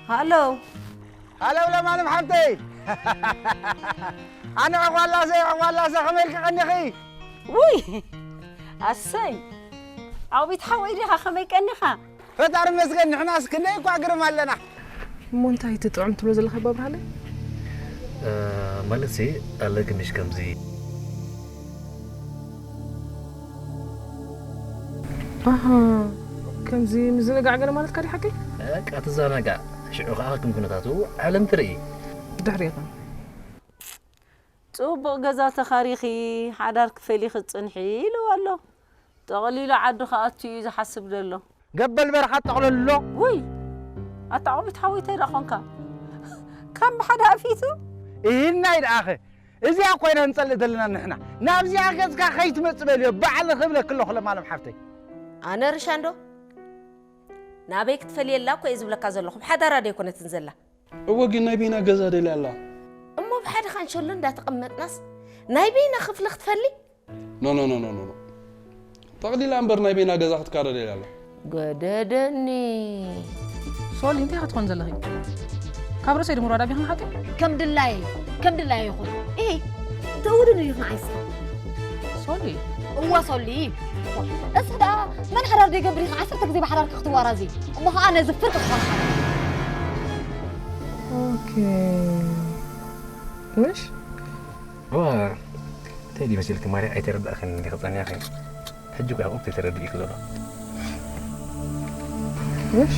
ሃሎ። ሃሎ ለማንም ሓብተይ። ኣነ ዕቋላሰ ዕቋላሰ ከመይ ኢልኪ ቀኒኺ? ውይ ኣሰይ፣ ዓውቢት ሓወይ ዲኻ? ከመይ ቀኒኻ? ፈጣሪ መስገን ንሕናስ ክንደይ እኳ ግርም ኣለና። እሞ እንታይ እቲ ጥዑም ትብሎ ዘለኻ ባብርሃለይ? ማለት ሲ ኣለግምሽ ከምዚ ኣሃ፣ ከምዚ ምዝንጋዕ ገለ ማለትካ ድዩ ሓቀይ? በቃ ትዘናጋዕ። ሽዑ ከዓ ከም ኩነታቱ ዓለም ትርኢ። ድሕሪኻ ፅቡቕ ገዛ ተኻሪኺ ሓዳር ክፈሊ ክትፅንሒ ኢልዋ ኣሎ። ጠቕሊሉ ዓዱ ክኣቱ እዩ ዝሓስብ ዘሎ። ገበል በረኻ ጠቕለሎ። ውይ ኣታ ዓቢት ሓወይታይ ደኣ ኾንካ ካብ ብሓደ ኣፊቱ ኢሂናይ ደኣኸ እዚኣ ኮይና ንጸልእ ዘለና ንሕና ናብዚኣ ገጽካ ከይትመጽእ በልዮ ባዕሊ ክብለኪ ኣለኹ ለማለም ሓፍተይ። ኣነ ርሻንዶ ናበይ ክትፈልየላ እኮ እየ ዝብለካ ዘለኹ። ብሓዳራ ደይኮነትን ዘላ። እወ ግን ናይ በይና ገዛ ደልያ ኣላ። እሞ ብሓደ ካንሸሎ እንዳተቐመጥናስ ናይ በይና ክፍሊ ክትፈሊ? ኖ ኖ ኖ ኖ ኖ። ጠቕሊላ እምበር ናይ በይና ገዛ ክትካረ ደልያ ኣላ። ገደደኒ። ሶሊ እንታይ ክትኾን ዘለኺ? ካብ ርእሰይ ድምሮ ዳቢኽን ሓቂ? ከም ድላየ ከም ድላየ ይኹን። ኢሂ ትእውድን እዩ ንዓይስኻ። ሶሊ እዋ ሶሊ እስኺ ደኣ መን ሓዳር ደይገብር ኢኻ ዓሰርተ ግዜ ብሓዳርካ ክትዋራዚ እሞ ኸዓ ነዚ ፍርቂ ዝኾነ ሓዳር ኦኬ ምሽ ዋ እንታይ ድዩ መሲልኪ ማርያ ኣይተረዳእኽን እንዲኺ ጸኒሕኺ። ሕጂ እኮ ያዕቆብ ተተረዲእኪ ዘሎ። ምሽ